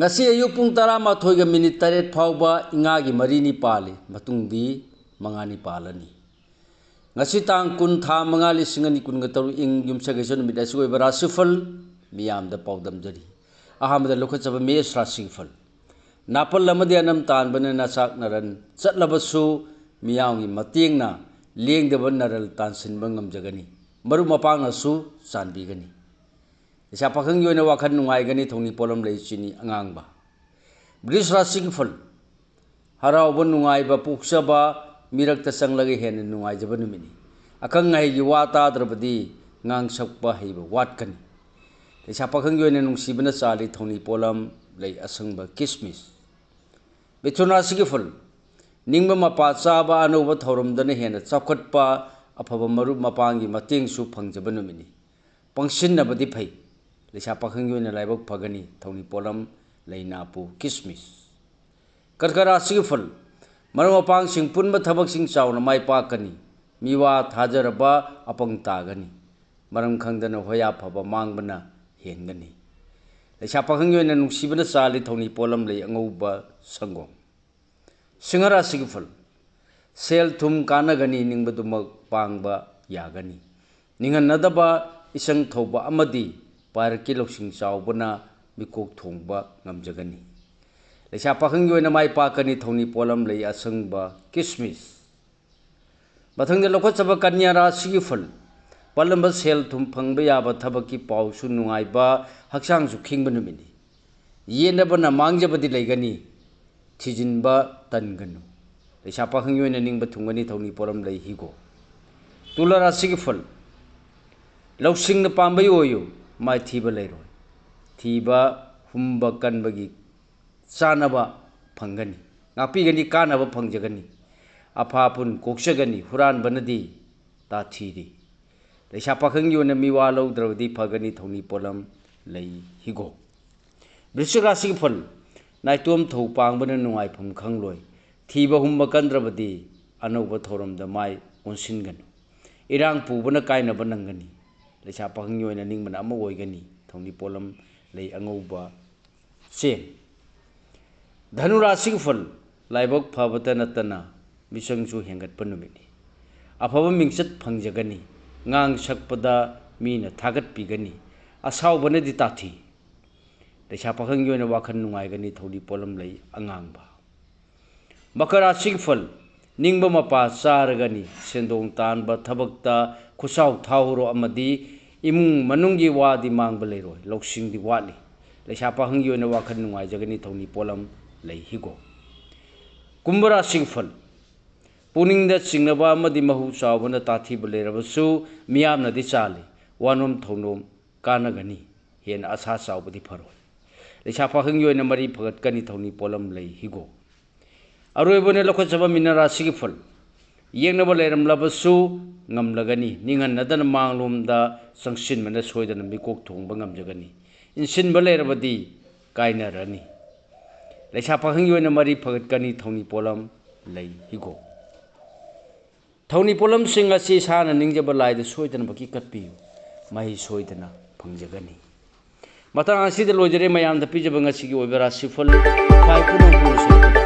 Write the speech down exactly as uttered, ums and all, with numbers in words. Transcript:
ꯉꯁꯤ ꯑꯌꯨꯛ ꯄꯨꯡ ꯇꯔꯥꯃꯥꯊꯣꯏꯒ ꯃꯤꯅꯤꯠ ꯇꯔꯦꯠ ꯐꯥꯎꯕ ꯏꯉꯥꯒꯤ ꯃꯔꯤꯅꯤ ꯄꯥꯜꯂꯤ, ꯃꯇꯨꯡꯗꯤ ꯃꯉꯥꯅꯤ ꯄꯥꯜꯂꯅꯤ꯫ ꯉꯁꯤ ꯇꯥꯡ ꯀꯨꯟ, ꯊꯥ ꯃꯉꯥ, ꯂꯤꯁꯤꯡ ꯑꯅꯤ ꯀꯨꯟꯒ ꯇꯔꯨꯛ ꯏꯪ ꯌꯨꯝꯁꯀꯩꯁ ꯅꯨꯃꯤꯠ ꯑꯁꯤ ꯑꯣꯏꯕ ꯔꯥꯁꯤꯐꯜ ꯃꯤꯌꯥꯝꯗ ꯄꯥꯎꯗꯝꯖꯔꯤ꯫ ꯑꯍꯥꯟꯕꯗ ꯂꯧꯈꯠꯆꯕ ꯃꯦꯁ ꯔꯥꯁꯤꯒꯤ ꯐꯜ꯫ ꯅꯥꯄꯜ ꯑꯃꯗꯤ ꯑꯅꯝ ꯇꯥꯟꯕꯅ ꯅꯆꯥꯛ ꯅꯔꯟ ꯆꯠꯂꯕꯁꯨ, ꯃꯤꯌꯥꯝꯒꯤ ꯃꯇꯦꯡꯅ ꯂꯦꯡꯗꯕ ꯅꯔꯜ ꯇꯥꯟꯁꯤꯟꯕ ꯉꯝꯖꯒꯅꯤ꯫ ꯃꯔꯨꯞ ꯃꯄꯥꯡꯅꯁꯨ ꯆꯥꯟꯕꯤꯒꯅꯤ꯫ ꯂꯩꯁꯥ ꯄꯥꯈꯪꯒꯤ ꯑꯣꯏꯅ ꯋꯥꯈꯜ ꯅꯨꯡꯉꯥꯏꯒꯅꯤ, ꯊꯧꯅꯤ ꯄꯣꯠꯂꯝ ꯂꯩ ꯆꯤꯅꯤ ꯑꯉꯥꯡꯕ꯫ ꯕ꯭ꯔꯤꯁ ꯔꯥꯁꯤꯒꯤ ꯐꯜ꯫ ꯍꯔꯥꯎꯕ ꯅꯨꯡꯉꯥꯏꯕ ꯄꯣꯛꯆꯕ, ꯃꯤꯔꯛꯇ ꯆꯪꯂꯒ ꯍꯦꯟꯅ ꯅꯨꯡꯉꯥꯏꯖꯕ ꯅꯨꯃꯤꯠꯅꯤ꯫ ꯑꯈꯪ ꯑꯍꯩꯒꯤ ꯋꯥ ꯇꯥꯗ꯭ꯔꯕꯗꯤ ꯉꯥꯡꯁꯛꯄ ꯍꯩꯕ ꯋꯥꯠꯀꯅꯤ꯫ ꯂꯩꯁꯥ ꯄꯥꯈꯪꯒꯤ ꯑꯣꯏꯅ ꯅꯨꯡꯁꯤꯕꯅ ꯆꯥꯜꯂꯤ, ꯊꯧꯅꯤ ꯄꯣꯠꯂꯝ ꯂꯩ ꯑꯁꯪꯕ ꯀꯤꯁꯃꯤꯁ꯫ ꯃꯤꯊꯨꯟ ꯔꯥꯁꯤꯒꯤ ꯐꯜ꯫ ꯅꯤꯡꯕ ꯃꯄꯥ ꯆꯥꯕ, ꯑꯅꯧꯕ ꯊꯧꯔꯝꯗꯅ ꯍꯦꯟꯅ ꯆꯥꯎꯈꯠꯄ, ꯑꯐꯕ ꯃꯔꯨꯞ ꯃꯄꯥꯡꯒꯤ ꯃꯇꯦꯡꯁꯨ ꯐꯪꯖꯕ ꯅꯨꯃꯤꯠꯅꯤ꯫ ꯄꯪꯁꯤꯟꯅꯕꯗꯤ ꯐꯩ꯫ ꯂꯩꯁꯥ ꯄꯥꯈꯪꯒꯤ ꯑꯣꯏꯅ ꯂꯥꯏꯕꯛ ꯐꯒꯅꯤ, ꯊꯧꯅꯤ ꯄꯣꯠꯂꯝ ꯂꯩ ꯅꯥꯄꯨ ꯀꯤꯁꯃꯤꯁ꯫ ꯀꯔꯀ ꯔꯥꯁꯤꯒꯤ ꯐꯜ꯫ ꯃꯔꯨꯞ ꯃꯄꯥꯡꯁꯤꯡ ꯄꯨꯟꯕ ꯊꯕꯛꯁꯤꯡ ꯆꯥꯎꯅ ꯃꯥꯏ ꯄꯥꯛꯀꯅꯤ꯫ ꯃꯤꯋꯥ ꯊꯥꯖꯔꯕ ꯑꯄꯪ ꯇꯥꯒꯅꯤ꯫ ꯃꯔꯝ ꯈꯪꯗꯅ ꯍꯣꯌꯥ ꯐꯕ ꯃꯥꯡꯕꯅ ꯍꯦꯟꯒꯅꯤ꯫ ꯂꯩꯁꯥ ꯄꯥꯈꯪꯒꯤ ꯑꯣꯏꯅ ꯅꯨꯡꯁꯤꯕꯅ ꯆꯥꯜꯂꯤ, ꯊꯧꯅꯤ ꯄꯣꯠꯂꯝ ꯂꯩ ꯑꯉꯧꯕ ꯁꯪꯒꯣꯝ꯫ ꯁꯤꯡꯍ ꯔꯥꯁꯤꯒꯤ ꯐꯜ꯫ ꯁꯦꯜ ꯊꯨꯝ ꯀꯥꯟꯅꯒꯅꯤ, ꯅꯤꯡꯕꯗꯨꯃꯛ ꯄꯥꯡꯕ ꯌꯥꯒꯅꯤ꯫ ꯅꯤꯡꯍꯟꯅꯗꯕ, ꯏꯆꯪ ꯊꯧꯕ ꯑꯃꯗꯤ ꯄꯥꯏꯔꯛꯀꯤ ꯂꯧꯁꯤꯡ ꯆꯥꯎꯕꯅ ꯃꯤꯀꯣꯛ ꯊꯣꯡꯕ ꯉꯝꯖꯒꯅꯤ꯫ ꯂꯩꯁꯥ ꯄꯥꯈꯪꯒꯤ ꯑꯣꯏꯅ ꯃꯥꯏ ꯄꯥꯛꯀꯅꯤ, ꯊꯧꯅꯤ ꯄꯣꯠꯂꯝ ꯂꯩ ꯑꯁꯪꯕ ꯀꯤꯁꯃꯤꯁ꯫ ꯃꯊꯪꯗ ꯂꯧꯈꯠꯆꯕ ꯀꯟꯌꯥ ꯔꯥꯁꯤꯒꯤ ꯐꯜ꯫ ꯄꯜꯂꯝꯕ ꯁꯦꯜ ꯊꯨꯝ ꯐꯪꯕ ꯌꯥꯕ ꯊꯕꯛꯀꯤ ꯄꯥꯎꯁꯨ ꯅꯨꯡꯉꯥꯏꯕ, ꯍꯛꯆꯥꯡꯁꯨ ꯈꯤꯡꯕ ꯅꯨꯃꯤꯠꯅꯤ꯫ ꯌꯦꯠꯅꯕꯅ ꯃꯥꯡꯖꯕꯗꯤ ꯂꯩꯒꯅꯤ, ꯊꯤꯖꯤꯟꯕ ꯇꯟꯒꯅꯨ꯫ ꯂꯩꯁꯥ ꯄꯥꯈꯪꯒꯤ ꯑꯣꯏꯅ ꯅꯤꯡꯕ ꯊꯨꯡꯒꯅꯤ, ꯊꯧꯅꯤ ꯄꯣꯠꯂꯝ ꯂꯩ ꯍꯤꯒꯣꯛ꯫ ꯇꯨꯂꯥ ꯔꯥꯁꯤꯒꯤ ꯐꯜ꯫ ꯂꯧꯁꯤꯡꯅ ꯄꯥꯝꯕꯩ ꯑꯣꯏꯌꯨ, ꯃꯥꯏꯊꯤꯕ ꯂꯩꯔꯣꯏ꯫ ꯊꯤꯕ ꯍꯨꯝꯕ ꯀꯟꯕꯒꯤ ꯆꯥꯅꯕ ꯐꯪꯒꯅꯤ, ꯉꯥꯛꯄꯤꯒꯅꯤ, ꯀꯥꯟꯅꯕ ꯐꯪꯖꯒꯅꯤ꯫ ꯑꯐꯥ ꯑꯄꯨꯟ ꯀꯣꯛꯆꯒꯅꯤ, ꯍꯨꯔꯥꯟꯕꯅꯗꯤ ꯇꯥꯊꯤꯔꯤ꯫ ꯂꯩꯁꯥ ꯄꯥꯈꯪꯒꯤ ꯑꯣꯏꯅ ꯃꯤꯋꯥ ꯂꯧꯗ꯭ꯔꯕꯗꯤ ꯐꯒꯅꯤ, ꯊꯧꯅꯤ ꯄꯣꯠꯂꯝ ꯂꯩ ꯍꯤꯒꯣꯛ꯫ ꯕ꯭ꯔꯤꯁꯆꯤꯛ ꯔꯥꯁꯤꯒꯤ ꯐꯜ꯫ ꯅꯥꯏꯇꯣꯝ ꯊꯧ ꯄꯥꯡꯕꯅ ꯅꯨꯡꯉꯥꯏꯐꯝ ꯈꯪꯂꯣꯏ꯫ ꯊꯤꯕ ꯍꯨꯝꯕ ꯀꯟꯗ꯭ꯔꯕꯗꯤ ꯑꯅꯧꯕ ꯊꯧꯔꯝꯗ ꯃꯥꯏ ꯑꯣꯟꯁꯤꯟꯒꯅꯨ꯫ ꯏꯔꯥꯡ ꯄꯨꯕꯅ ꯀꯥꯏꯅꯕ ꯅꯪꯒꯅꯤ꯫ ꯂꯩꯁꯥ ꯄꯥꯈꯪꯒꯤ ꯑꯣꯏꯅ ꯅꯤꯡꯕꯅ ꯑꯃ ꯑꯣꯏꯒꯅꯤ, ꯊꯧꯅꯤ ꯄꯣꯠꯂꯝ ꯂꯩ ꯑꯉꯧꯕ ꯆꯦꯟ꯫ ꯙꯅꯨ ꯔꯥꯁꯤꯒꯤ ꯐꯜ, ꯂꯥꯏꯕꯛ ꯐꯕꯇ ꯅꯠꯇꯅ ꯃꯤꯆꯪꯁꯨ ꯍꯦꯟꯒꯠꯄ ꯅꯨꯃꯤꯠꯅꯤ꯫ ꯑꯐꯕ ꯃꯤꯡꯆꯠ ꯐꯪꯖꯒꯅꯤ꯫ ꯉꯥꯡ ꯁꯛꯄꯗ ꯃꯤꯅ ꯊꯥꯒꯠꯄꯤꯒꯅꯤ꯫ ꯑꯁꯥꯎꯕꯅꯗꯤ ꯇꯥꯊꯤ꯫ ꯂꯩꯁꯥ ꯄꯥꯈꯪꯒꯤ ꯑꯣꯏꯅ ꯋꯥꯈꯜ ꯅꯨꯡꯉꯥꯏꯒꯅꯤ꯫ ꯊꯧꯔꯤ ꯄꯣꯠꯂꯝ ꯂꯩ ꯑꯉꯥꯡꯕ꯫ ꯃꯀꯔ ꯔꯥꯁꯤꯒꯤ ꯐꯜ, ꯅꯤꯡꯕ ꯃꯄꯥ ꯆꯥꯔꯒꯅꯤ꯫ ꯁꯦꯟꯗꯣꯡ ꯇꯥꯟꯕ ꯊꯕꯛꯇ ꯈꯨꯠꯁꯥꯎ ꯊꯥꯎꯍꯨꯔꯣ ꯑꯃꯗꯤ ꯏꯃꯨꯡ ꯃꯅꯨꯡꯒꯤ ꯋꯥꯗꯤ ꯃꯥꯡꯕ ꯂꯩꯔꯣꯏ꯫ ꯂꯧꯁꯤꯡꯗꯤ ꯋꯥꯠꯂꯤ꯫ ꯂꯩꯁꯥ ꯄꯥꯈꯪꯒꯤ ꯑꯣꯏꯅ ꯋꯥꯈꯜ ꯅꯨꯡꯉꯥꯏꯖꯒꯅꯤ꯫ ꯊꯧꯔꯤ ꯄꯣꯠꯂꯝ ꯂꯩ ꯍꯤꯒꯣꯛ꯫ ꯀꯨꯝꯚ ꯔꯥꯁꯤꯒꯤ ꯐꯜ, ꯄꯨꯛꯅꯤꯡꯗ ꯆꯤꯡꯅꯕ ꯑꯃꯗꯤ ꯃꯍꯨ ꯆꯥꯎꯕꯅ ꯇꯥꯊꯤꯕ ꯂꯩꯔꯕꯁꯨ ꯃꯤꯌꯥꯝꯅꯗꯤ ꯆꯥꯜꯂꯤ꯫ ꯋꯥꯅꯣꯝ ꯊꯧꯅꯣꯝ ꯀꯥꯟꯅꯒꯅꯤ꯫ ꯍꯦꯟꯅ ꯑꯁꯥ ꯆꯥꯎꯕꯗꯤ ꯐꯔꯣꯏ꯫ ꯂꯩꯁꯥ ꯄꯥꯈꯪꯒꯤ ꯑꯣꯏꯅ ꯃꯔꯤ ꯐꯒꯠꯀꯅꯤ꯫ ꯊꯧꯔꯤ ꯄꯣꯠꯂꯝ ꯂꯩ ꯍꯤꯒꯣꯛ꯫ ꯑꯔꯣꯏꯕ ꯑꯣꯏꯅ ꯂꯧꯈꯠꯆꯕ ꯃꯤꯅ ꯔꯥꯁꯤꯒꯤ ꯐꯜ, ꯌꯦꯛꯅꯕ ꯂꯩꯔꯝꯂꯕꯁꯨ ꯉꯝꯂꯒꯅꯤ꯫ ꯅꯤꯡꯍꯟꯅꯗꯅ ꯃꯥꯡꯂꯣꯝꯗ ꯆꯪꯁꯤꯟꯕꯅ ꯁꯣꯏꯗꯅ ꯃꯤꯀꯣꯛ ꯊꯣꯡꯕ ꯉꯝꯖꯒꯅꯤ꯫ ꯏꯟꯁꯤꯟꯕ ꯂꯩꯔꯕꯗꯤ ꯀꯥꯏꯅꯔꯅꯤ꯫ ꯂꯩꯁꯥ ꯄꯥꯈꯪꯒꯤ ꯑꯣꯏꯅ ꯃꯔꯤ ꯐꯒꯠꯀꯅꯤ꯫ ꯊꯧꯔꯤ ꯄꯣꯠꯂꯝ ꯂꯩ ꯍꯤꯒꯣꯛ꯫ ꯊꯧꯔꯤ ꯄꯣꯠꯂꯝꯁꯤꯡ ꯑꯁꯤ ꯏꯁꯥꯅ ꯅꯤꯡꯖꯕ ꯂꯥꯏꯗ ꯁꯣꯏꯗꯅꯃꯛꯀꯤ ꯀꯠꯄꯤꯌꯨ꯫ ꯃꯍꯩ ꯁꯣꯏꯗꯅ ꯐꯪꯖꯒꯅꯤ꯫ ꯃꯇꯥꯡ ꯑꯁꯤꯗ ꯂꯣꯏꯖꯔꯦ꯫ ꯃꯌꯥꯝꯗ ꯄꯤꯖꯕ ꯉꯁꯤꯒꯤ ꯑꯣꯏꯕ ꯔꯥꯁꯤꯐꯜ ꯏꯐꯥ ꯏꯄꯨꯅ ꯍꯧꯗꯣꯡꯁꯤꯡ